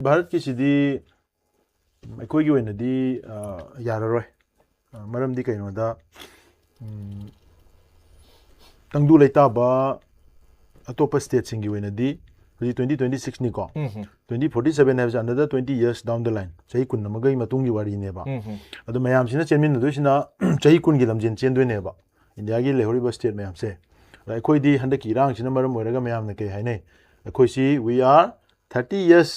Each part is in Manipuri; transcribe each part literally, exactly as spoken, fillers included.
ꯚꯥꯔꯠꯀꯤꯁꯤꯗꯤ ꯑꯩꯈꯣꯏꯒꯤ ꯑꯣꯏꯅꯗꯤ ꯑ, ꯌꯥꯔꯔꯣꯏ꯫ ꯑ, ꯃꯔꯝꯗꯤ ꯀꯩꯅꯣꯗ, ꯎꯝ, ꯇꯪꯗꯨ ꯂꯩꯇꯥꯕ ꯑꯇꯣꯞꯄ ꯁ꯭ꯇꯦꯠꯁꯤꯡꯒꯤ ꯑꯣꯏꯅꯗꯤ ꯍꯧꯖꯤꯛ ꯇ꯭ꯋꯦꯟꯇꯤ ꯇ꯭ꯋꯦꯟꯇꯤ ꯁꯤꯛꯁꯅꯤꯀꯣ, ꯎꯝ ꯍꯝ꯫ ꯇ꯭ꯋꯦꯟꯇꯤ ꯐꯣꯔꯇꯤ ꯁꯦꯚꯦꯟ ꯍꯥꯏꯕꯁꯦ another twenty years down the line, ꯆꯍꯤ ꯀꯨꯟ ꯑꯃꯒꯤ ꯃꯇꯨꯡꯒꯤ ꯋꯥꯔꯤꯅꯦꯕ꯫ ꯎꯝ ꯍꯝ꯫ ꯑꯗꯣ ꯃꯌꯥꯝꯁꯤꯅ ꯆꯦꯟꯃꯤꯟꯅꯗꯣꯏꯁꯤꯅ ꯆꯍꯤ ꯀꯨꯟꯒꯤ ꯂꯝꯖꯦꯟ ꯆꯦꯟꯗꯣꯏꯅꯦꯕ ꯏꯟꯗꯤꯌꯥꯒꯤ ꯂꯩꯍꯧꯔꯤꯕ ꯁ꯭ꯇꯦꯠ ꯃꯌꯥꯝꯁꯦ꯫ ꯑꯗ ꯑꯩꯈꯣꯏꯗꯤ ꯍꯟꯗꯛꯀꯤ ꯏꯔꯥꯡꯁꯤꯅ ꯃꯔꯝ ꯑꯣꯏꯔꯒ ꯃꯌꯥꯝꯅ ꯀꯩ ꯍꯥꯏꯅꯩ? ꯑꯩꯈꯣꯏꯁꯤ we are thirty years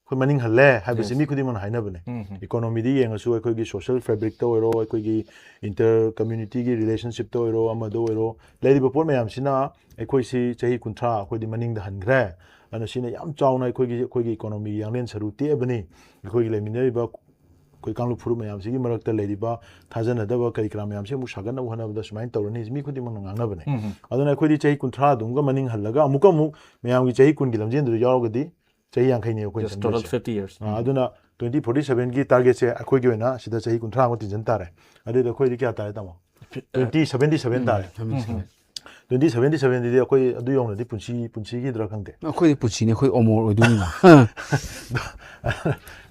ꯑꯩꯈꯣꯏ ꯃꯅꯤꯡ ꯍꯜꯂꯦ ꯍꯥꯏꯕꯁꯤ Yes. ꯃꯤ ꯈꯨꯗꯤꯡꯃꯛꯅ ꯍꯥꯏꯅꯕꯅꯦ꯫ ꯎꯝ ꯍꯝ꯫ ꯏꯀꯣꯅꯣꯃꯤꯗ ꯌꯦꯡꯉꯁꯨ, ꯑꯩꯈꯣꯏꯒꯤ ꯁꯣꯁꯤꯌꯦꯜ ꯐꯦꯕ꯭ꯔꯤꯛꯇ ꯑꯣꯏꯔꯣ, ꯑꯩꯈꯣꯏꯒꯤ ꯏꯟꯇꯔ ꯀꯝꯃ꯭ꯌꯨꯅꯤꯇꯤꯒꯤ ꯔꯤꯂꯦꯁꯟꯁꯤꯞꯇ ꯑꯣꯏꯔꯣ, ꯑꯃꯗ ꯑꯣꯏꯔꯣ, ꯂꯩꯔꯤꯕ ꯄꯣꯠ ꯃꯌꯥꯝꯁꯤꯅ ꯑꯩꯈꯣꯏꯁꯤ ꯆꯍꯤ ꯀꯨꯟꯊ꯭ꯔꯥ ꯑꯩꯈꯣꯏꯗꯤ ꯃꯅꯤꯡꯗ ꯍꯟꯈ꯭ꯔꯦ꯫ ꯑꯗꯨꯅ ꯁꯤꯅ ꯌꯥꯝ ꯆꯥꯎꯅ ꯑꯩꯈꯣꯏꯒꯤ, ꯑꯩꯈꯣꯏꯒꯤ ꯏꯀꯣꯅꯣꯃꯤꯒꯤ ꯌꯥꯡꯂꯦꯟ ꯁꯔꯨ ꯇꯦꯛꯑꯕꯅꯤ꯫ ꯑꯩꯈꯣꯏꯒꯤ ꯂꯩꯃꯤꯟꯅꯔꯤꯕ ꯑꯩꯈꯣꯏ ꯀꯥꯡꯂꯨꯞ ꯐꯨꯔꯨꯞ ꯃꯌꯥꯝꯁꯤꯒꯤ ꯃꯔꯛꯇ ꯂꯩꯔꯤꯕ ꯊꯥꯖꯅꯗꯕ ꯀꯔꯤ ꯀꯔꯥ ꯃꯌꯥꯝꯁꯤ ꯑꯃꯨꯛ ꯁꯥꯒꯠꯅꯕ ꯍꯣꯠꯅꯕꯗ ꯁꯨꯃꯥꯏꯅ ꯇꯧꯔꯅꯤ, ꯃꯤ ꯈꯨꯗꯤꯡꯃꯛꯅ ꯉꯥꯡꯅꯕꯅꯦ꯫ ꯎꯝ ꯍꯝ꯫ ꯑꯗꯨꯅ ꯑꯩꯈꯣꯏꯗꯤ ꯆꯍꯤ ꯀꯨꯟꯊ꯭ꯔꯥ ꯑꯗꯨꯝꯒ ꯃꯅꯤꯡ ꯍꯜꯂꯒ ꯑꯃꯨꯛꯀ ꯑꯃꯨꯛ ꯃꯌꯥꯝꯒꯤ ꯆꯍꯤ ꯀꯨꯟꯒꯤ ꯂꯝꯖꯦꯟꯗꯨꯗ ꯌꯥꯎꯔꯒꯗꯤ ꯆꯍꯤ ꯌꯥꯡꯈꯩꯅꯤ ꯑꯩꯈꯣꯏꯅ Yes, total ꯆꯪꯗꯣꯏꯁꯦ꯫ Fifty years. ꯑꯥ, ꯎꯝ꯫ ꯑꯗꯨꯅ twenty forty seven ꯒꯤ target ꯁꯦ ꯑꯩꯈꯣꯏꯒꯤ ꯑꯣꯏꯅ ꯁꯤꯗ ꯆꯍꯤ ꯀꯨꯟꯊ꯭ꯔꯥ ꯑꯃ ꯇꯤꯟꯁꯤꯟ ꯇꯥꯔꯦ꯫ ꯑꯗꯨꯗꯤ ꯑꯩꯈꯣꯏꯗꯤ ꯀꯌꯥ ꯇꯥꯔꯦ, ꯇꯥꯃꯣ? Twenty seventy seven ꯇꯥꯔꯦ꯫ ꯎꯝ, ꯎꯝ꯫ Twenty seventy seven ꯗꯨꯗꯤ ꯑꯩꯈꯣꯏ ꯑꯗꯨ ꯌꯧꯅꯗꯤ ꯄꯨꯟꯁꯤ, ꯄꯨꯟꯁꯤꯒꯤꯗ꯭ꯔꯥ ꯈꯪꯗꯦ꯫ ꯑꯩꯈꯣꯏꯗꯤ ꯄꯨꯟꯁꯤꯅꯤ, ꯑꯩꯈꯣꯏ ꯑꯃꯣꯔ ꯑꯣꯏꯗꯣꯏꯅꯤꯅ꯫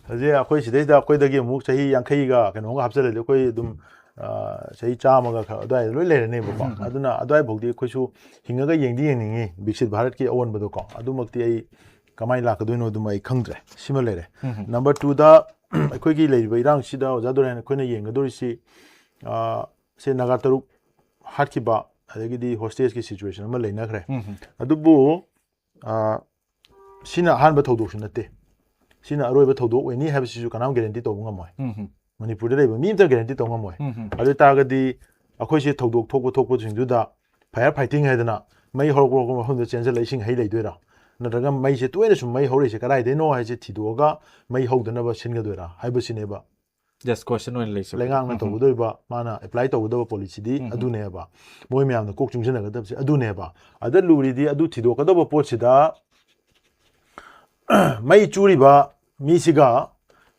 ꯍꯧꯖꯤꯛ ꯑꯩꯈꯣꯏ ꯁꯤꯗꯩꯗ ꯑꯩꯈꯣꯏꯗꯒꯤ ꯑꯃꯨꯛ ꯆꯍꯤ ꯌꯥꯡꯈꯩꯒ ꯀꯩꯅꯣꯒ ꯍꯥꯞꯆꯜꯂꯗꯤ ꯑꯩꯈꯣꯏ ꯑꯗꯨꯝ, ꯑ, ꯆꯍꯤ ꯆꯥꯝꯃꯒ ꯈꯔ ꯑꯗꯨꯋꯥꯏꯗ ꯂꯣꯏ ꯂꯩꯔꯅꯦꯕꯀꯣ꯫ ꯎꯝ, ꯎꯝ꯫ ꯑꯗꯨꯅ ꯑꯗꯨꯋꯥꯏꯐꯥꯎꯗꯤ ꯑꯩꯈꯣꯏꯁꯨ ꯍꯤꯡꯉꯒ ꯌꯦꯡꯗꯤ ꯌꯦꯡꯅꯤꯡꯉꯤ, ꯕꯤꯛꯁꯤꯠ ꯚꯥꯔꯠꯀꯤ ꯑꯑꯣꯟꯕꯗꯣꯀꯣ꯫ ꯑꯗꯨꯃꯛꯇꯤ ꯑꯩ ꯀꯃꯥꯏꯅ ꯂꯥꯛꯀꯗꯣꯏꯅꯣ ꯑꯗꯨꯃ ꯑꯩ ꯈꯪꯗ꯭ꯔꯦ꯫ ꯁꯤꯃ ꯂꯩꯔꯦ꯫ ꯎꯝ, ꯎꯝ꯫ Number two ꯗ ꯑꯩꯈꯣꯏꯒꯤ ꯂꯩꯔꯤꯕ ꯏꯔꯥꯡꯁꯤꯗ, ꯑꯣꯖꯥ ꯗꯣꯔꯦꯟ, ꯑꯩꯈꯣꯏꯅ ꯌꯦꯡꯒꯗꯧꯔꯤꯁꯤ, ꯑ, ꯁꯦ ꯅꯥꯒꯥ ꯇꯔꯨꯛ ꯍꯥꯠꯈꯤꯕ, ꯑꯗꯒꯤꯗꯤ ꯍꯣꯁꯇꯦꯖꯀꯤ situation ꯑꯃ ꯂꯩꯅꯈ꯭ꯔꯦ꯫ ꯎꯝ, ꯎꯝ꯫ ꯑꯗꯨꯕꯨ, ꯑ, ꯁꯤꯅ ꯑꯍꯥꯟꯕ ꯊꯧꯗꯣꯛꯁꯨ ꯅꯠꯇꯦ꯫ ꯁꯤꯅ ꯑꯔꯣꯏꯕ ꯊꯧꯗꯣꯛ ꯑꯣꯏꯅꯤ ꯍꯥꯏꯕꯁꯤꯁꯨ ꯀꯅꯥꯝ guarantee ꯇꯧꯕ ꯉꯝꯃꯣꯏ꯫ ꯎꯝ, ꯎꯝ꯫ ꯃꯅꯤꯄꯨꯔꯗ ꯂꯩꯕ ꯃꯤ ꯑꯝꯇ guarantee ꯇꯧ ꯉꯝꯃꯣꯏ꯫ ꯎꯝ, ꯎꯝ꯫ ꯑꯗꯨ ꯑꯣꯏ ꯇꯥꯔꯒꯗꯤ ꯑꯩꯈꯣꯏꯁꯦ ꯊꯧꯗꯣꯛ ꯊꯣꯛꯄ ꯊꯣꯛꯄꯁꯤꯡꯗꯨꯗ fire fighting ꯍꯥꯏꯗꯅ ꯃꯩ ꯍꯧꯔꯛꯄ ꯍꯧꯔꯛꯄ ꯃꯐꯝꯗ ꯆꯦꯟꯁꯤꯜꯂꯒ ꯏꯁꯤꯡ ꯍꯩ ꯂꯩꯗꯣꯏꯔꯥ? ꯅꯠꯇ꯭ꯔꯒ ꯃꯩꯁꯦ ꯇꯣꯏꯅ ꯁꯨꯝ ꯃꯩ ꯍꯧꯔꯛꯏꯁꯦ ꯀꯗꯥꯏꯗꯩꯅꯣ ꯍꯥꯏꯁꯦ ꯊꯤꯗꯣꯛꯑꯒ ꯃꯩ ꯍꯧꯗꯅꯕ ꯁꯤꯟꯒꯗꯣꯏꯔꯥ ꯍꯥꯏꯕꯁꯤꯅꯦꯕ꯫ Yes, question ꯑꯣꯏꯅ ꯂꯩꯁꯦ꯫ ꯂꯩꯉꯥꯛꯅ ꯎꯝ, ꯎꯝ꯫ ꯇꯧꯒꯗꯧꯔꯤꯕ, ꯃꯥꯅ apply ꯇꯧꯒꯗꯕ policy ꯗꯤ ꯎꯝ, ꯎꯝ꯫ ꯑꯗꯨꯅꯦꯕ꯫ ꯃꯣꯏ ꯃꯌꯥꯝꯅ ꯀꯣꯛ ꯆꯨꯡꯁꯤꯟꯅꯒꯗꯕꯁꯦ ꯑꯗꯨꯅꯦꯕ꯫ ꯑꯗ ꯂꯨꯔꯤꯗꯤ ꯑꯗꯨ ꯊꯤꯗꯣꯛꯀꯗꯧꯕ ꯄꯣꯠꯁꯤꯗ ꯃꯩ ꯆꯨꯔꯤꯕ ꯃꯤꯁꯤꯒ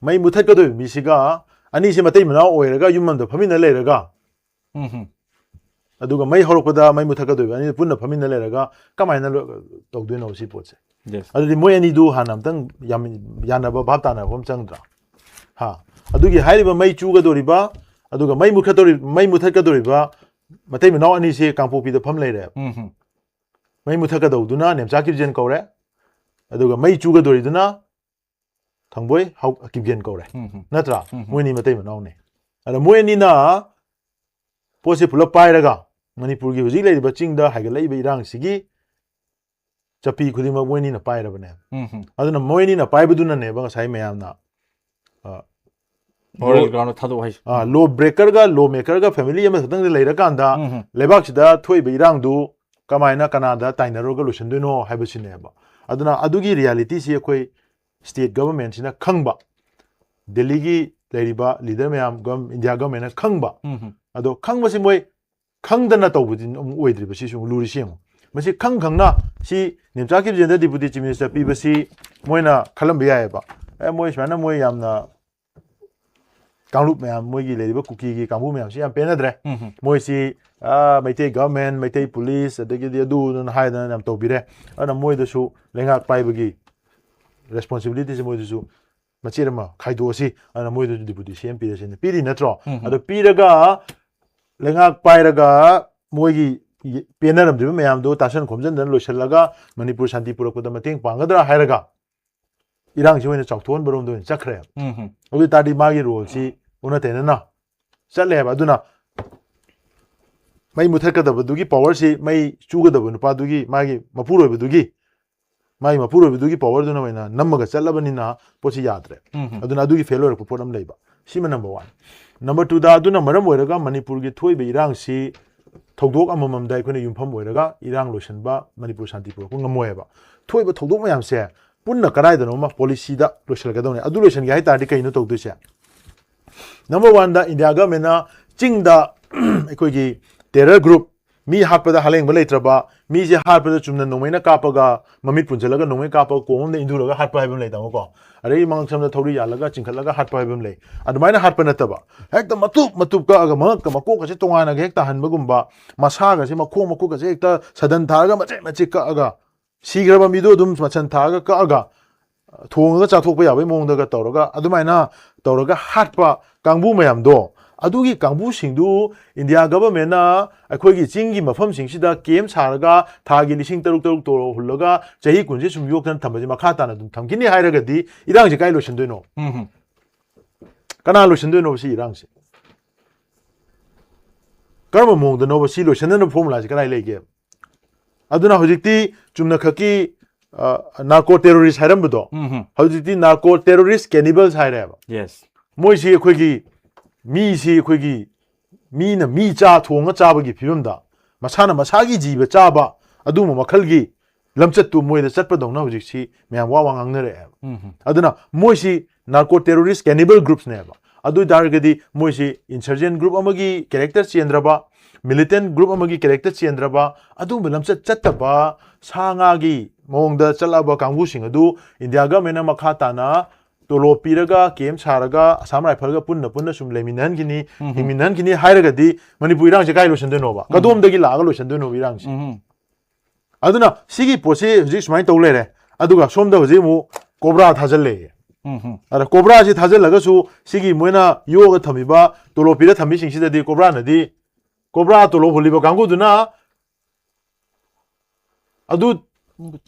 ꯃꯩ ꯃꯨꯊꯠꯀꯗꯧꯔꯤꯕ ꯃꯤꯁꯤꯒ ꯑꯅꯤꯁꯤ ꯃꯇꯩ ꯃꯅꯥꯎ ꯑꯣꯏꯔꯒ ꯌꯨꯝ ꯑꯃꯗ ꯐꯝꯃꯤꯟꯅ ꯂꯩꯔꯒ ꯎꯝ, ꯎꯝ꯫ ꯑꯗꯨꯒ ꯃꯩ ꯍꯧꯔꯛꯄꯗ ꯃꯩ ꯃꯨꯊꯠꯀꯗꯣꯏꯕ ꯑꯅꯤ ꯄꯨꯟꯅ ꯐꯝꯃꯤꯟꯅ ꯂꯩꯔꯒ ꯀꯃꯥꯏꯅ ꯂꯣ-, ꯇꯧꯗꯣꯏꯅꯣ ꯁꯤ ꯄꯣꯠꯁꯦ? Yes. ꯑꯗꯨꯗꯤ ꯃꯣꯏ ꯑꯅꯤꯗꯨ ꯍꯥꯟꯅ ꯑꯝꯇꯪ ꯌꯥꯝ ꯌꯥꯅꯕ ꯚꯥꯞ ꯇꯥꯅꯕ ꯑꯃ ꯆꯪꯗ꯭ꯔꯥ? ꯍꯥ, ꯑꯗꯨꯒꯤ ꯍꯥꯏꯔꯤꯕ ꯃꯩ ꯆꯨꯒꯗꯧꯔꯤꯕ, ꯑꯗꯨꯒ ꯃꯩ ꯃꯨꯠꯈꯠꯇꯧꯔꯤ ꯃꯩ ꯃꯨꯊꯠꯀꯗꯧꯔꯤꯕ ꯃꯇꯩ ꯃꯅꯥꯎ ꯑꯅꯤꯁꯦ ꯀꯥꯡꯄꯣꯛꯄꯤꯗ ꯐꯝ ꯂꯩꯔꯦꯕ꯫ ꯎꯝ ꯍꯝ. ꯃꯩ ꯃꯨꯊꯠꯀꯗꯧꯗꯨꯅ ꯅꯦꯝꯆꯥ ꯀꯤꯞꯖꯦꯟ ꯀꯧꯔꯦ, ꯑꯗꯨꯒ ꯃꯩ ꯆꯨꯒꯗꯧꯔꯤꯗꯨꯅ ꯊꯪꯕꯣꯏ ꯍꯥꯎ ꯀꯤꯞꯒꯦꯟ ꯀꯧꯔꯦ꯫ ꯎꯝ ꯍꯝ. ꯅꯠꯇ꯭ꯔꯥ? ꯎꯝ ꯍꯝ. ꯃꯣꯏꯅꯤ ꯃꯇꯩ ꯃꯅꯥꯎꯅꯤ꯫ ꯑꯗ ꯃꯣꯏ ꯑꯅꯤꯅ ꯄꯣꯠꯁꯦ ꯄꯨꯂꯞ ꯄꯥꯏꯔꯒ ꯃꯅꯤꯄꯨꯔꯒꯤ ꯍꯧꯖꯤꯛ ꯂꯩꯔꯤꯕ ꯆꯤꯡꯗ ꯍꯥꯏꯒꯠꯂꯛꯏꯕ ꯏꯔꯥꯡꯁꯤꯒꯤ ꯆꯞꯄꯤ ꯈꯨꯗꯤꯡꯃꯛ ꯃꯣꯏꯅꯤꯅ ꯄꯥꯏꯔꯕꯅꯦ꯫ ꯎꯝ ꯍꯝ. ꯑꯗꯨꯅ ꯃꯣꯏꯅꯤꯅ ꯄꯥꯏꯕꯗꯨꯅꯅꯦꯕ ꯉꯁꯥꯏ ꯃꯌꯥꯝꯅ, ꯑ, Moral ground ꯊꯥꯗꯣꯛ ꯍꯥꯏꯁꯦ. ꯑ, law breakerꯒ law makerꯒ family ꯑꯃꯈꯛꯇꯪꯗ ꯂꯩꯔꯀꯥꯟꯗ ꯎꯝ ꯍꯝ. ꯂꯩꯕꯥꯛꯁꯤꯗ ꯊꯣꯛꯏꯕ ꯏꯔꯥꯡꯗꯨ ꯀꯃꯥꯏꯅ ꯀꯅꯥꯗ ꯇꯥꯏꯅꯔꯒ ꯂꯣꯏꯁꯤꯟꯗꯣꯏꯅꯣ ꯍꯥꯏꯕꯁꯤꯅꯦꯕ꯫ ꯑꯗꯨꯅ ꯑꯗꯨꯒꯤ realityꯁꯤ ꯑꯩꯈꯣꯏ state governmentꯁꯤꯅ ꯈꯪꯕ, ꯗꯦꯜꯂꯤꯒꯤ ꯂꯩꯔꯤꯕ leader ꯃꯌꯥꯝ, ꯒꯝ-, India governmentꯅ ꯈꯪꯕ꯫ ꯎꯝ ꯍꯝ. ꯑꯗꯣ ꯈꯪꯕꯁꯤ ꯃꯣꯏ ꯈꯪꯗꯅ ꯇꯧꯕꯗꯤ ꯑꯃꯨꯛ ꯑꯣꯏꯗ꯭ꯔꯤꯕ, ꯁꯤꯁꯨ ꯑꯃꯨꯛ ꯂꯨꯔꯤꯁꯤ ꯌꯦꯡꯉꯨ꯫ ꯃꯁꯤ ꯈꯪ ꯈꯪꯅ ꯁꯤ ꯅꯦꯝꯆꯥ ꯀꯤꯞꯖꯦꯟꯗ deputy chief minister ꯄꯤꯕꯁꯤ ꯃꯣꯏꯅ ꯈꯜꯂꯝꯕ ꯌꯥꯏꯑꯕ, ꯑꯦ, ꯃꯣꯏ ꯁꯨꯃꯥꯏꯅ ꯃꯣꯏ ꯌꯥꯝꯅ ꯀꯥꯡꯂꯨꯞ ꯃꯌꯥꯝ, ꯃꯣꯏꯒꯤ ꯂꯩꯔꯤꯕ ꯀꯨꯀꯤꯒꯤ ꯀꯥꯡꯕꯨ ꯃꯌꯥꯝꯁꯤ ꯌꯥꯝ ꯄꯦꯟꯅꯗ꯭ꯔꯦ, ꯎꯝ ꯍꯝ. ꯃꯣꯏꯁꯤ, ꯑ, ꯃꯩꯇꯩ government, ꯃꯩꯇꯩ police, ꯑꯗꯒꯤꯗꯤ ꯑꯗꯨꯗꯨꯅ ꯍꯥꯏꯗꯅ ꯌꯥꯝ ꯇꯧꯕꯤꯔꯦ, ꯑꯗꯨꯅ ꯃꯣꯏꯗꯁꯨ ꯂꯩꯉꯥꯛ ꯄꯥꯏꯕꯒꯤ responsibilityꯁꯦ ꯃꯣꯏꯗꯁꯨ ꯃꯆꯦꯠ ꯑꯃ ꯈꯥꯏꯗꯣꯛꯑꯁꯤ, ꯑꯗꯨꯅ ꯃꯣꯏꯗꯁꯨ deputy CM ꯄꯤꯔꯁꯦꯅ ꯄꯤꯔꯤ ꯅꯠꯇ꯭ꯔꯣ? ꯎꯝ ꯍꯝ. ꯑꯗꯣ ꯄꯤꯔꯒ ꯂꯩꯉꯥꯛ ꯄꯥꯏꯔꯒ ꯃꯣꯏꯒꯤ ꯄꯦꯟꯅꯔꯝꯗ꯭ꯔꯤꯕ ꯃꯌꯥꯝꯗꯣ ꯇꯥꯁꯟ ꯈꯣꯝꯖꯤꯟꯗꯅ ꯂꯣꯏꯁꯤꯜꯂꯒ ꯃꯅꯤꯄꯨꯔ ꯁꯥꯟꯇꯤ ꯄꯨꯔꯛꯄꯗ ꯃꯇꯦꯡ ꯄꯥꯡꯒꯗ꯭ꯔꯥ ꯍꯥꯏꯔꯒ ꯏꯔꯥꯡꯁꯤ ꯑꯣꯏꯅ ꯆꯥꯎꯊꯣꯛꯍꯟꯕꯔꯣꯝꯗ ꯑꯣꯏꯅ ꯆꯠꯈ꯭ꯔꯦꯕ꯫ ꯎꯝ ꯍꯝ. ꯑꯗꯨ ꯑꯣꯏ ꯇꯥꯔꯗꯤ ꯃꯥꯒꯤ roleꯁꯤ ꯑꯣꯟꯅ ꯇꯩꯅꯅ ꯆꯠꯂꯦꯕ꯫ ꯑꯗꯨꯅ ꯃꯩ ꯃꯨꯊꯠꯀꯗꯕꯗꯨꯒꯤ powerꯁꯤ, ꯃꯩ ꯆꯨꯒꯗꯕ ꯅꯨꯄꯥꯗꯨꯒꯤ, ꯃꯥꯒꯤ ꯃꯄꯨꯔꯣꯏꯕꯗꯨꯒꯤ, ꯃꯥꯒꯤ ꯃꯄꯨꯔꯣꯏꯕꯗꯨꯒꯤ powerꯗꯨꯅ ꯑꯣꯏꯅ ꯅꯝꯃꯒ ꯆꯠꯂꯕꯅꯤꯅ ꯄꯣꯠꯁꯤ ꯌꯥꯗ꯭ꯔꯦ꯫ ꯎꯝ ꯍꯝ. ꯑꯗꯨꯅ ꯑꯗꯨꯒꯤ fail ꯑꯣꯏꯔꯛꯄ ꯄꯣꯠ ꯑꯃ ꯂꯩꯕ꯫ ꯁꯤꯃ number one꯫ Number twoꯗ, ꯑꯗꯨꯅ ꯃꯔꯝ ꯑꯣꯏꯔꯒ ꯃꯅꯤꯄꯨꯔꯒꯤ ꯊꯣꯛꯏꯕ ꯏꯔꯥꯡꯁꯤ ꯊꯧꯗꯣꯛ ꯑꯃꯃꯝꯗ ꯑꯩꯈꯣꯏꯅ ꯌꯨꯝꯐꯝ ꯑꯣꯏꯔꯒ ꯏꯔꯥꯡ ꯂꯣꯏꯁꯤꯟꯕ, ꯃꯅꯤꯄꯨꯔ ꯁꯥꯟꯇꯤ ꯄꯨꯔꯛꯄ ꯉꯝꯃꯣꯏꯕ꯫ ꯊꯣꯛꯏꯕ ꯊꯧꯗꯣꯛ ꯃꯌꯥꯝꯁꯦ ꯄꯨꯟꯅ ꯀꯗꯥꯏꯗꯅꯣꯃ policyꯗ ꯂꯣꯏꯁꯤꯜꯂꯛꯀꯗꯧꯅꯦ꯫ ꯑꯗꯨ ꯂꯣꯏꯁꯤꯟꯒꯦ ꯍꯥꯏ ꯇꯥꯔꯗꯤ ꯀꯩꯅꯣ ꯇꯧꯗꯣꯏꯁꯦ? Number oneꯗ India governmentꯅ ꯆꯤꯡꯗ ꯑꯩꯈꯣꯏꯒꯤ terror group, ꯃꯤ ꯍꯥꯠꯄꯗ ꯍꯂꯦꯡꯕ ꯂꯩꯇ꯭ꯔꯕ, ꯃꯤꯁꯦ ꯍꯥꯠꯄꯗ ꯆꯨꯝꯅ ꯅꯣꯡꯃꯩꯅ ꯀꯥꯞꯄꯒ, ꯃꯃꯤꯠ ꯄꯨꯟꯁꯤꯜꯂꯒ ꯅꯣꯡꯃꯩ ꯀꯥꯞꯄꯒ ꯀꯣꯝ ꯑꯃꯗ ꯏꯟꯊꯨꯔꯒ ꯍꯥꯠꯄ ꯍꯥꯏꯕ ꯑꯃ ꯂꯩ, ꯇꯥꯃꯣꯀꯣ꯫ ꯑꯗꯒꯤ ꯃꯉꯛꯁꯝꯗ ꯊꯧꯔꯤ ꯌꯥꯜꯂꯒ ꯆꯤꯡꯈꯠꯂꯒ ꯍꯥꯠꯄ ꯍꯥꯏꯕ ꯑꯃ ꯂꯩ꯫ ꯑꯗꯨꯃꯥꯏꯅ ꯍꯥꯠꯄ ꯅꯠꯇꯕ, ꯍꯦꯛꯇ ꯃꯇꯨꯞ ꯃꯇꯨꯞ ꯀꯛꯑꯒ ꯃꯉꯛꯀ ꯃꯀꯣꯛꯀꯁꯦ ꯇꯣꯉꯥꯟꯅꯒ ꯍꯦꯛ ꯇꯥꯍꯟꯕꯒꯨꯝꯕ, ꯃꯁꯥꯒꯁꯦ, ꯃꯈꯣꯡ ꯃꯈꯨꯠꯀꯁꯦ ꯍꯦꯛꯇ ꯁꯗꯟ ꯊꯥꯔꯒ ꯃꯆꯦꯠ ꯃꯆꯦꯠ ꯀꯛꯑꯒ ꯁꯤꯈ꯭ꯔꯕ ꯃꯤꯗꯣ ꯑꯗꯨꯝ ꯃꯁꯟ ꯊꯥꯛꯑꯒ ꯀꯛꯑꯒ ꯊꯣꯡꯉꯒ ꯆꯥꯊꯣꯛꯄ ꯌꯥꯕꯒꯤ ꯃꯑꯣꯡꯗꯒ ꯇꯧꯔꯒ, ꯑꯗꯨꯃꯥꯏꯅ ꯇꯧꯔꯒ ꯍꯥꯠꯄ ꯀꯥꯡꯕꯨ ꯃꯌꯥꯝꯗꯣ, ꯑꯗꯨꯒꯤ ꯀꯥꯡꯕꯨꯁꯤꯡꯗꯨ ꯏꯟꯗꯤꯌꯥ ꯒꯚꯔꯟꯃꯦꯟꯠꯅ ꯑꯩꯈꯣꯏꯒꯤ ꯆꯤꯡꯒꯤ ꯃꯐꯝꯁꯤꯡꯁꯤꯗ ꯀꯦꯝ ꯁꯥꯔꯒ ꯊꯥꯒꯤ ꯂꯤꯁꯤꯡ ꯇꯔꯨꯛ ꯇꯔꯨꯛ ꯇꯣꯂꯣꯞ ꯍꯨꯜꯂꯒ ꯆꯍꯤ ꯀꯨꯟꯁꯦ ꯁꯨꯝ ꯌꯣꯛꯇꯅ ꯊꯝꯕꯁꯦ ꯃꯈꯥ ꯇꯥꯅ ꯑꯗꯨꯝ ꯊꯝꯈꯤꯅꯤ ꯍꯥꯏꯔꯒꯗꯤ ꯏꯔꯥꯡꯁꯦ ꯀꯥꯏ ꯂꯣꯏꯁꯤꯟꯗꯣꯏꯅꯣ? ꯎꯝ ꯀꯅꯥ ꯂꯣꯏꯁꯤꯟꯗꯣꯏꯅꯣꯕ ꯁꯤ ꯏꯔꯥꯡꯁꯦ? ꯀꯔꯝꯕ ꯃꯑꯣꯡꯗꯅꯣꯕ ꯁꯤ ꯂꯣꯏꯁꯤꯟꯅꯅꯕ ꯐꯣꯔꯃꯨꯂꯥꯁꯦ ꯀꯗꯥꯏ ꯂꯩꯒꯦ? ꯑꯗꯨꯅ ꯍꯧꯖꯤꯛꯇꯤ ꯆꯨꯝꯅꯈꯛꯀꯤ ꯅꯥꯔꯀꯣ ꯇꯦꯔꯣꯔꯤꯁ ꯍꯥꯏꯔꯝꯕꯗꯣ, ꯎꯝ ꯍꯧꯖꯤꯛꯇꯤ ꯅꯥꯔꯀꯣ ꯇꯦꯔꯣꯔꯤꯁ ꯀꯦꯅꯤꯕꯜꯁ ꯍꯥꯏꯔꯦꯕ꯫ ꯌꯦꯁ ꯃꯣꯏꯁꯤ ꯑꯩꯈꯣꯏꯒꯤ ꯃꯤꯁꯤ ꯑꯩꯈꯣꯏꯒꯤ ꯃꯤꯅ ꯃꯤ ꯆꯥ ꯊꯣꯡꯉ ꯆꯥꯕꯒꯤ ꯐꯤꯕꯝꯗ, ꯃꯁꯥꯅ ꯃꯁꯥꯒꯤ ꯖꯤꯕ ꯆꯥꯕ, ꯑꯗꯨꯒꯨꯝꯕ ꯃꯈꯜꯒꯤ ꯂꯝꯆꯠꯇꯨ ꯃꯣꯏꯗ ꯆꯠꯄꯗꯧꯅ ꯍꯧꯖꯤꯛꯁꯤ ꯃꯌꯥꯝ ꯋꯥ ꯋꯥ ꯉꯥꯡꯅꯔꯛꯑꯦꯕ꯫ ꯎꯝ ꯑꯗꯨꯅ ꯃꯣꯏꯁꯤ ꯅꯥꯔꯀꯣ ꯇꯦꯔꯣꯔꯤꯁ ꯀꯦꯅꯤꯕꯜ ꯒ꯭ꯔꯨꯞꯁꯅꯦꯕ꯫ ꯑꯗꯨ ꯑꯣꯏ ꯇꯥꯔꯒꯗꯤ ꯃꯣꯏꯁꯤ ꯏꯟꯁꯔꯖꯦꯟ ꯒ꯭ꯔꯨꯞ ꯑꯃꯒꯤ ꯀꯦꯔꯦꯛꯇꯔ ꯆꯦꯟꯗ꯭ꯔꯕ, ꯃꯤꯂꯤꯇꯦꯟ ꯒ꯭ꯔꯨꯞ ꯑꯃꯒꯤ ꯀꯦꯔꯦꯛꯇꯔ ꯆꯦꯟꯗ꯭ꯔꯕ, ꯑꯗꯨꯒꯨꯝꯕ ꯂꯝꯆꯠ ꯆꯠꯇꯕ ꯁꯥ ꯉꯥꯒꯤ ꯃꯑꯣꯡꯗ ꯆꯠꯂꯛꯑꯕ ꯀꯥꯡꯕꯨꯁꯤꯡ ꯑꯗꯨ ꯏꯟꯗꯤꯌꯥ ꯒꯚꯔꯟꯃꯦꯟꯠꯅ ꯃꯈꯥ ꯇꯥꯅ ꯇꯣꯂꯣꯞ ꯄꯤꯔꯒ ꯀꯦꯝ ꯁꯥꯔꯒ ꯑꯁꯥꯝ ꯔꯥꯏꯐꯜꯒ ꯄꯨꯟꯅ ꯄꯨꯟꯅ ꯁꯨꯝ ꯂꯩꯃꯤꯟꯅꯍꯟꯈꯤꯅꯤ, ꯎꯝ ꯍꯤꯡꯃꯤꯟꯅꯍꯟꯈꯤꯅꯤ ꯍꯥꯏꯔꯒꯗꯤ ꯃꯅꯤꯄꯨꯔ ꯏꯔꯥꯡꯁꯦ ꯀꯥꯏ ꯂꯣꯏꯁꯤꯟꯗꯣꯏꯅꯣꯕ? ꯀꯗꯣꯝꯗꯒꯤ ꯂꯥꯛꯑꯒ ꯂꯣꯏꯁꯤꯟꯗꯣꯏꯅꯣꯕ ꯏꯔꯥꯡꯁꯦ? ꯎꯝ ꯑꯗꯨꯅ ꯁꯤꯒꯤ ꯄꯣꯠꯁꯤ ꯍꯧꯖꯤꯛ ꯁꯨꯃꯥꯏꯅ ꯇꯧ ꯂꯩꯔꯦ, ꯑꯗꯨꯒ ꯁꯣꯝꯗ ꯍꯧꯖꯤꯛ ꯑꯃꯨꯛ ꯀꯣꯕ꯭ꯔꯥ ꯊꯥꯖꯤꯜꯂꯛꯑꯦ꯫ ꯎꯝ ꯑꯗ ꯀꯣꯕ꯭ꯔꯥꯁꯤ ꯊꯥꯖꯤꯜꯂꯒꯁꯨ ꯁꯤꯒꯤ ꯃꯣꯏꯅ ꯌꯣꯛꯑꯒ ꯊꯝꯃꯤꯕ ꯇꯣꯂꯣꯞ ꯄꯤꯔ ꯊꯝꯃꯤꯁꯤꯡꯁꯤꯗꯗꯤ ꯀꯣꯕ꯭ꯔꯥꯅꯗꯤ, ꯀꯣꯕ꯭ꯔꯥ ꯇꯣꯂꯣꯞ ꯍꯨꯜꯂꯤꯕ ꯀꯥꯡꯕꯨꯗꯨꯅ ꯑꯗꯨ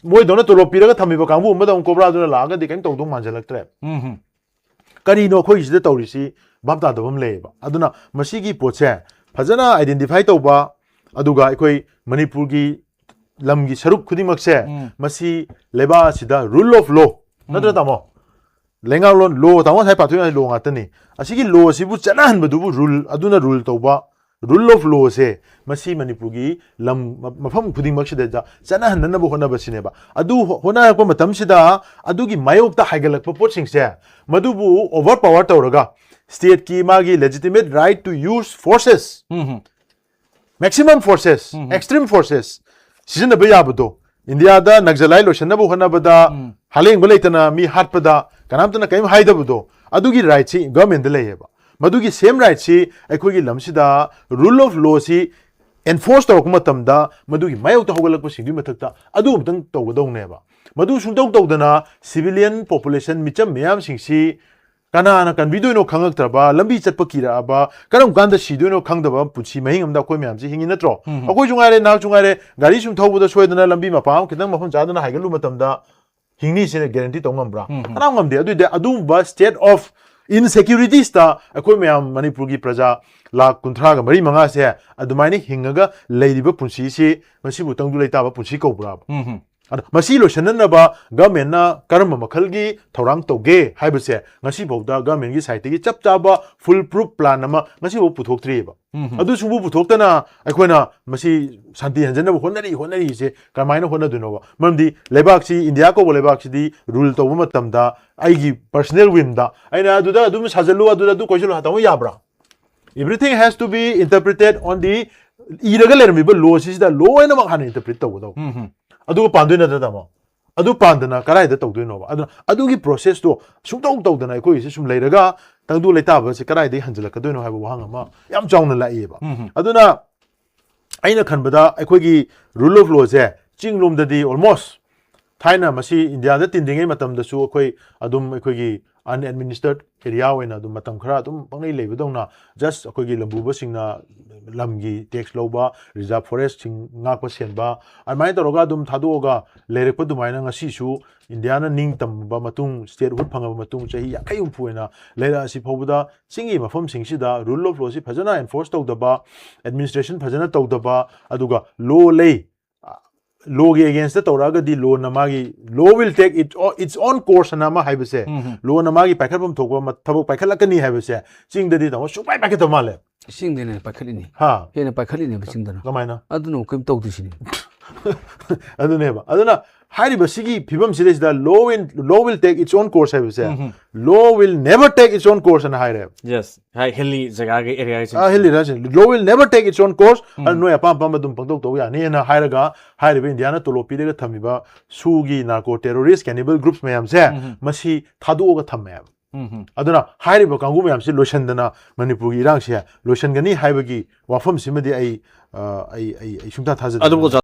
ꯃꯣꯏꯗꯧꯅ ꯇꯣꯂꯣꯞ ꯄꯤꯔꯒ ꯊꯝꯃꯤꯕ ꯀꯥꯡꯕꯨ ꯑꯃꯗ ꯑꯃꯨꯛ ꯀꯣꯕ꯭ꯔꯥꯗꯨꯅ ꯂꯥꯛꯑꯒꯗꯤ ꯀꯔꯤꯝ ꯇꯧꯗꯧ ꯃꯥꯟꯁꯤꯜꯂꯛꯇ꯭ꯔꯦ꯫ ꯎꯝ ꯀꯔꯤꯅꯣ ꯑꯩꯈꯣꯏꯒꯤꯁꯤꯗ ꯇꯧꯔꯤꯁꯤ? ꯚꯥꯞ ꯇꯥꯗꯕ ꯑꯃ ꯂꯩꯌꯦꯕ꯫ ꯑꯗꯨꯅ ꯃꯁꯤꯒꯤ ꯄꯣꯠꯁꯦ ꯐꯖꯅ ꯑꯥꯏꯗꯦꯟꯇꯤꯐꯥꯏ ꯇꯧꯕ, ꯑꯗꯨꯒ ꯑꯩꯈꯣꯏ ꯃꯅꯤꯄꯨꯔꯒꯤ ꯂꯝꯒꯤ ꯁꯔꯨꯛ ꯈꯨꯗꯤꯡꯃꯛꯁꯦ ꯎꯝ꯫ ꯃꯁꯤ ꯂꯩꯕꯥꯛ ꯑꯁꯤꯗ ꯔꯨꯜ ꯑꯣꯐ ꯂꯣ ꯅꯠꯇ꯭ꯔ ꯇꯥꯃꯣ? ꯂꯩꯉꯥꯛꯂꯣꯟ ꯂꯣ, ꯇꯥꯃꯣ ꯉꯁꯥꯏ ꯄꯥꯊꯣꯛꯏ ꯂꯣ ꯉꯥꯛꯇꯅꯤ꯫ ꯑꯁꯤꯒꯤ ꯂꯣ ꯑꯁꯤꯕꯨ ꯆꯠꯅꯍꯟꯕꯗꯨꯕꯨ ꯔꯨꯜ ꯑꯗꯨꯅ ꯔꯨꯜ ꯇꯧꯕ, ꯔꯨꯜ ꯑꯣꯐ ꯂꯣꯁꯦ ꯃꯁꯤ ꯃꯅꯤꯄꯨꯔꯒꯤ ꯂꯝ ꯃ- ꯃꯐꯝ ꯈꯨꯗꯤꯡꯃꯛꯁꯤꯗ ꯆꯠꯅꯍꯟꯅꯅꯕ ꯍꯣꯠꯅꯕꯁꯤꯅꯦꯕ꯫ ꯑꯗꯨ ꯍꯣ- ꯍꯣꯠꯅꯔꯛꯄ ꯃꯇꯝꯁꯤꯗ ꯑꯗꯨꯒꯤ ꯃꯥꯌꯣꯛꯇ ꯍꯥꯏꯒꯠꯂꯛꯄ ꯄꯣꯠꯁꯤꯡꯁꯦ ꯃꯗꯨꯕꯨ ꯑꯣꯚꯔ ꯄꯥꯋꯔ ꯇꯧꯔꯒ stateꯀꯤ ꯃꯥꯒꯤ legitimate right to use forces, um maximum forces, um. extreme forces ꯁꯤꯖꯤꯟꯅꯕ ꯌꯥꯕꯗꯣ, ꯏꯟꯗꯤꯌꯥꯗ ꯅꯛꯖꯂꯥꯏ ꯂꯣꯏꯁꯤꯟꯅꯕ ꯍꯣꯠꯅꯕꯗ ꯎꯝ꯫ ꯍꯥꯂꯦꯡꯕ ꯂꯩꯇꯅ ꯃꯤ ꯍꯥꯠꯄꯗ ꯀꯅꯥꯝꯇꯅ ꯀꯔꯤꯝ ꯍꯥꯏꯗꯕꯗꯣ, ꯑꯗꯨꯒꯤ ꯔꯥꯏꯠꯁꯤ ꯒꯚꯔꯟꯃꯦꯟꯗ ꯂꯩꯌꯦꯕ꯫ ꯃꯗꯨꯒꯤ ꯁꯦꯝ ꯔꯥꯏꯠꯁꯤ ꯑꯩꯈꯣꯏꯒꯤ ꯂꯝꯁꯤꯗ ꯔꯨꯜ ꯑꯣꯐ ꯂꯣꯁꯤ ꯑꯦꯟꯐꯣꯔꯁ ꯇꯧꯔꯛꯄ ꯃꯇꯝꯗ ꯃꯗꯨꯒꯤ ꯃꯥꯌꯣꯛꯇ ꯍꯧꯒꯠꯂꯛꯄꯁꯤꯡꯗꯨꯒꯤ ꯃꯊꯛꯇ ꯑꯗꯨ ꯑꯃꯨꯛꯇꯪ ꯇꯧꯒꯗꯧꯅꯦꯕ꯫ ꯃꯗꯨ ꯁꯨꯡꯇꯧ ꯇꯧꯗꯅ civilian population, ꯃꯤꯆꯝ ꯃꯤꯌꯥꯝꯁꯤꯡꯁꯤ ꯀꯅꯥꯅ ꯀꯟꯕꯤꯗꯣꯏꯅꯣ ꯈꯪꯉꯛꯇ꯭ꯔꯕ, ꯂꯝꯕꯤ ꯆꯠꯄ ꯀꯤꯔꯛꯑꯕ, ꯀꯔꯝ ꯀꯥꯟꯗ ꯁꯤꯗꯣꯏꯅꯣ ꯈꯪꯗꯕ ꯄꯨꯟꯁꯤ ꯃꯍꯤꯡ ꯑꯃꯗ ꯑꯩꯈꯣꯏ ꯃꯌꯥꯝꯁꯤ ꯍꯤꯡꯉꯤ ꯅꯠꯇ꯭ꯔꯣ? ꯎꯝ꯫ ꯑꯩꯈꯣꯏꯁꯨ ꯉꯥꯏꯔꯦ, ꯅꯍꯥꯛꯁꯨ ꯉꯥꯏꯔꯦ, ꯒꯥꯔꯤ ꯁꯨꯝ ꯊꯧꯕꯗ ꯁꯣꯏꯗꯅ ꯂꯝꯕꯤ ꯃꯄꯥ ꯑꯃ ꯈꯤꯇꯪ ꯃꯐꯝ ꯆꯥꯗꯅ ꯍꯥꯏꯒꯠꯂꯨ ꯃꯇꯝꯗ ꯍꯤꯡꯅꯤ ꯁꯤꯅ ꯒꯦꯔꯦꯟꯇꯤ ꯇꯧ ꯉꯝꯕ꯭ꯔꯥ? ꯎꯝ, ꯎꯝ꯫ ꯀꯅꯥꯝ ꯉꯝꯗꯦ꯫ ꯑꯗꯨꯏꯗꯤ ꯑꯗꯨꯒꯨꯝꯕ state of insecurities ꯇ ꯑꯩꯈꯣꯏ ꯃꯌꯥꯝ ꯃꯅꯤꯄꯨꯔꯒꯤ ꯄ꯭ꯔꯖꯥ ꯂꯥꯈ ꯀꯨꯟꯊ꯭ꯔꯥꯒ ꯃꯔꯤ ꯃꯉꯥꯁꯦ ꯑꯗꯨꯃꯥꯏꯅ ꯍꯤꯡꯉꯒ ꯂꯩꯔꯤꯕ ꯄꯨꯟꯁꯤꯁꯤ ꯃꯁꯤꯕꯨ ꯇꯪꯗꯨ ꯂꯩꯇꯥꯕ ꯄꯨꯟꯁꯤ ꯀꯧꯕ꯭ꯔꯥꯕ? ꯎꯝ, ꯎꯝ꯫ ꯑꯗꯣ ꯃꯁꯤ ꯂꯣꯏꯁꯤꯟꯅꯅꯕ government ꯅ ꯀꯔꯝꯕ ꯃꯈꯜꯒꯤ ꯊꯧꯔꯥꯡ ꯇꯧꯒꯦ ꯍꯥꯏꯕꯁꯦ ꯉꯁꯤꯐꯥꯎꯗ government ꯒꯤ side ꯇꯒꯤ ꯆꯞ ꯆꯥꯕ full proof plan ꯑꯃ ꯉꯁꯤꯐꯥꯎ ꯄꯨꯊꯣꯛꯇ꯭ꯔꯤꯑꯕ꯫ ꯎꯝ, ꯎꯝ꯫ ꯑꯗꯨ ꯁꯨꯡꯄꯨ ꯄꯨꯊꯣꯛꯇꯅ ꯑꯩꯈꯣꯏꯅ ꯃꯁꯤ ꯁꯥꯟꯇꯤ ꯍꯟꯖꯟꯅꯕ ꯍꯣꯠꯅꯔꯤ, ꯍꯣꯠꯅꯔꯤꯁꯦ ꯀꯔꯝꯍꯥꯏꯅ ꯍꯣꯠꯅꯗꯣꯏꯅꯣꯕ? ꯃꯔꯝꯗꯤ ꯂꯩꯕꯥꯛꯁꯤ, ꯏꯟꯗꯤꯌꯥ ꯀꯧꯕ ꯂꯩꯕꯥꯛꯁꯤꯗꯤ rule ꯇꯧꯕ ꯃꯇꯝꯗ ꯑꯩꯒꯤ personal whim ꯗ ꯑꯩꯅ ꯑꯗꯨꯗ ꯑꯗꯨꯝ ꯁꯥꯖꯜꯂꯨ, ꯑꯗꯨꯗ ꯑꯗꯨ ꯀꯣꯏꯁꯜꯂꯨ ꯍꯥꯏ ꯇꯧꯕ ꯌꯥꯕ꯭ꯔꯥ? Everything has to be interpreted on the, ꯏꯔꯒ ꯂꯩꯔꯝꯃꯤꯕ law ꯁꯤꯁꯤꯗ ꯂꯣꯏꯅꯃꯛ ꯍꯥꯟꯅ interpret ꯇꯧꯒꯗꯧꯕ꯫ ꯎꯝ, ꯎꯝ꯫ ꯑꯗꯨꯒ ꯄꯥꯟꯗꯣꯏ ꯅꯠꯇ꯭ꯔꯥ, ꯇꯥꯃꯣ? ꯑꯗꯨ ꯄꯥꯟꯗꯅ ꯀꯗꯥꯏꯗ ꯇꯧꯗꯣꯏꯅꯣꯕ? ꯑꯗꯨꯅ ꯑꯗꯨꯒꯤ process ꯇꯣ ꯁꯨꯡꯇꯧ ꯇꯧꯗꯅ ꯑꯩꯈꯣꯏꯒꯤꯁꯦ ꯁꯨꯝ ꯂꯩꯔꯒ ꯇꯪꯗꯨ ꯂꯩꯇꯥꯕꯁꯦ ꯀꯗꯥꯏꯗꯒꯤ ꯍꯟꯖꯤꯜꯂꯛꯀꯗꯣꯏꯅꯣ ꯍꯥꯏꯕ ꯋꯥꯍꯪ ꯑꯃ ꯌꯥꯝ ꯆꯥꯎꯅ ꯂꯥꯛꯏꯌꯦꯕ꯫ ꯎꯝ, ꯎꯝ꯫ ꯑꯗꯨꯅ ꯑꯩꯅ ꯈꯟꯕꯗ ꯑꯩꯈꯣꯏꯒꯤ rule of law say ꯆꯤꯡꯂꯣꯝꯗꯗꯤ almost ꯊꯥꯏꯅ ꯃꯁꯤ ꯏꯟꯗꯤꯌꯥꯗ ꯇꯤꯟꯗ꯭ꯔꯤꯉꯩ ꯃꯇꯝꯗꯁꯨ ꯑꯩꯈꯣꯏ ꯑꯗꯨꯝ ꯑꯩꯈꯣꯏꯒꯤ unadministered area ꯑꯣꯏꯅ ꯑꯗꯨꯝ ꯃꯇꯝ ꯈꯔ ꯑꯗꯨꯝ ꯄꯪꯂꯩ ꯂꯩꯕꯗꯧꯅ, just ꯑꯩꯈꯣꯏꯒꯤ ꯂꯝꯕꯨꯕꯁꯤꯡꯅ ꯂꯝꯒꯤ tax ꯂꯧꯕ, reserve forest ꯁꯤꯡ ꯉꯥꯛꯄ ꯁꯦꯟꯕ, ꯑꯗꯨꯃꯥꯏꯅ ꯇꯧꯔꯒ ꯑꯗꯨꯝ ꯊꯥꯗꯣꯛꯑꯒ ꯂꯩꯔꯛꯄ ꯑꯗꯨꯃꯥꯏꯅ ꯉꯁꯤꯁꯨ ꯏꯟꯗꯤꯌꯥꯅ ꯅꯤꯡꯇꯝꯕ ꯃꯇꯨꯡ, statehood ꯐꯪꯉꯕ ꯃꯇꯨꯡ ꯆꯍꯤ ꯌꯥꯡꯈꯩ ꯍꯨꯝꯐꯨ ꯑꯣꯏꯅ ꯂꯩꯔꯛꯑꯁꯤ ꯐꯥꯎꯕꯗ ꯆꯤꯡꯒꯤ ꯃꯐꯝꯁꯤꯡꯁꯤꯗ rule of law ꯁꯤ ꯐꯖꯅ enforce ꯇꯧꯗꯕ, administration ꯐꯖꯅ ꯇꯧꯗꯕ, ꯑꯗꯨꯒ law ꯂꯩ, law ꯒꯤ against ꯇ ꯇꯧꯔꯛꯑꯒꯗꯤ law ꯅ ꯃꯥꯒꯤ, law will take it o-, its own course ꯑꯅ ꯑꯃ ꯍꯥꯏꯕꯁꯦ, ꯎꯝ, ꯎꯝ꯫ Law ꯅ ꯃꯥꯒꯤ ꯄꯥꯏꯈꯠꯐꯝ ꯊꯣꯛꯄ ꯃ-, ꯊꯕꯛ ꯄꯥꯏꯈꯠꯂꯛꯀꯅꯤ ꯍꯥꯏꯕꯁꯦ ꯆꯤꯡꯗꯗꯤ ꯇꯥꯃꯣ ꯁꯨꯡꯄꯥꯏ ꯄꯥꯏꯈꯠꯇꯕ ꯃꯥꯜꯂꯦ꯫ ꯆꯤꯡꯗꯅꯦ ꯄꯥꯏꯈꯠꯂꯤꯅꯤ꯫ ꯍꯥ꯫ ꯍꯦꯟꯅ ꯄꯥꯏꯈꯠꯂꯤꯅꯦꯕ ꯆꯤꯡꯗꯅ꯫ ꯀꯃꯥꯏꯅ? ꯑꯗꯨꯅ ꯑꯃꯨꯛ ꯀꯩꯝ ꯇꯧꯗ꯭ꯔꯤꯁꯤꯅꯤ꯫ ꯑꯗꯨꯅꯦꯕ꯫ ꯑꯗꯨꯅ ꯍꯥꯏꯔꯤꯕ ꯁꯤꯒꯤ ꯐꯤꯕꯝꯁꯤꯗꯩꯁꯤꯗ law in, law will take its own course ꯍꯥꯏꯕꯁꯦ, ꯎꯝ, ꯎꯝ꯫ Law will never take its own course ꯑꯅ ꯍꯥꯏꯔꯦꯕ꯫ Yes꯫ ꯍꯥꯏ, hilly ꯖꯒꯥꯒꯤ area ꯁꯤꯡ꯫ ꯑꯥ, hilly area ꯁꯤꯡ꯫ Law will never take its own course꯫ ꯎꯝ꯫ ꯑꯗꯨ ꯅꯣꯏ ꯑꯄꯥꯝ ꯑꯄꯥꯝꯕ ꯑꯗꯨꯝ ꯄꯪꯇꯧ ꯇꯧ ꯌꯥꯅꯤ ꯑꯅ ꯍꯥꯏꯔꯒ ꯍꯥꯏꯔꯤꯕ ꯏꯟꯗꯤꯌꯥꯅ ꯇꯣꯂꯣꯞ ꯄꯤꯔꯒ ꯊꯝꯃꯤꯕ ꯁꯨꯒꯤ narco terrorist cannibal groups ꯃꯌꯥꯝꯁꯦ ꯎꯝ꯫ ꯃꯁꯤ ꯊꯥꯗꯣꯛꯑꯒ ꯊꯝꯃꯦꯕ꯫ ꯎꯝ, ꯎꯝ꯫ ꯑꯗꯨꯅ ꯍꯥꯏꯔꯤꯕ ꯀꯥꯡꯕꯨ ꯃꯌꯥꯝꯁꯤ ꯂꯣꯏꯁꯤꯟꯗꯅ ꯃꯅꯤꯄꯨꯔꯒꯤ ꯏꯔꯥꯡꯁꯦ ꯂꯣꯏꯁꯤꯟꯒꯅꯤ ꯍꯥꯏꯕꯒꯤ ꯋꯥꯐꯝꯁꯤꯃꯗꯤ ꯑꯩ ꯑ, ꯑꯩ ꯑꯩ ꯑꯩ ꯁꯨꯡꯊꯥ ꯊꯥꯖꯗꯦ꯫ ꯑꯗꯨꯕꯨ ꯑꯣꯖꯥ